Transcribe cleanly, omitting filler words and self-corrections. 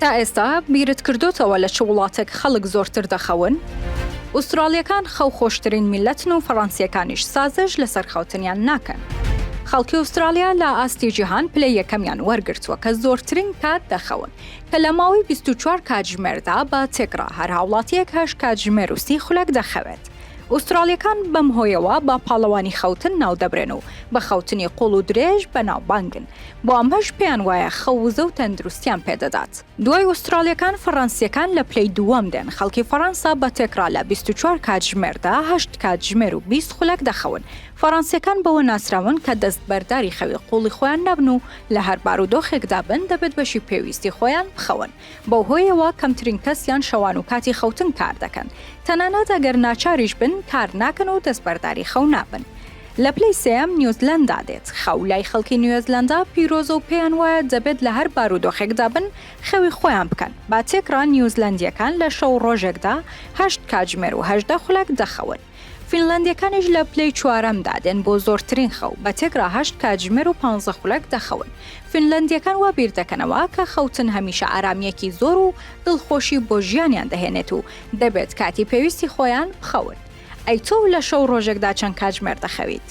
تا ئێستا بیرت کردۆتەوە لە چ وڵاتێک خەڵک زۆرتر دەخەون؟ ئوستراڵیەکان خەو خۆشترین میللەتن و فەڕەنسیەکانیش سازش لەسەر خەوتنیان ناکەن. خەڵکی ئوستراڵیا لە ئاستی جیهان پلەی یەکەمیان وەرگرتووە کە زۆرترین کات دەخەون کە لە ماوەی 24 کاتژمێردا بە تێکڕا هەر هاوڵاتیەک هەشت کاتژمێر و سی خولەک دەخەوێت. ئوستراڵیەکان بەم هۆیەوە بە پاڵەوانی خەوتن ناودەبرێن و بە خەوتنی قوڵ و درێژ بەناوبانگن، بۆ ئەمەش پێیان وایە خەو وزە و تەندروستیان پێدەدات. دوای ئوستراڵیەکان فەڕەنسیەکان لە پلەی دووەم دێن، خەڵکی فەڕەنسا بە تێکڕا لە 24 کاتژمێردا هەشت کاتژمێر و 20 خولەک دەخەون. فەڕەنسیەکان بەوە ناسراون کە دەستبەرداری خەوی قوڵی خۆیان نابن و لە هەر بارودۆخێکدا بن دەبێت بەشی پێویستی خۆیان بخەون. بەو هۆیەوە کەمترین کەسیان شەوان و کاتی خەوتن کار دەکەن، تەنانەت ئەگەر ناچاریش بن کار ناکەن و دەستبەرداری خەو نابن. لە پلەی سێیەم نیوزلەندا دێت، خەو لای خەڵکی نیوزلەندا پیرۆزە و پێیان وایە دەبێت لە هەر بارودۆخێکدا بن خەوی خۆیان بکەن، بە تێکڕا نیوزلەندییەکان لە شەو و ڕۆژێکدا هەشت کاتژمێر و 18 خولەک دەخەون. فینلەندییەکانیش لە پلەی چوارەمدا دێن بۆ زۆرترین خەو، بە تێکڕا هەشت کاتژمێر و پانزە خولەک دەخەون. فینلەندییەکان وا بیردەکەنەوە کە خەوتن هەمیشە ئارامییەکی زۆر و دڵخۆشی بۆ ژیانیان دەهێنێت و دەبێت کاتی پێویستی خۆیان بخەون. ئەی تۆ لە شەو ڕۆژێکدا چەند کاتژمێر دەخەویت؟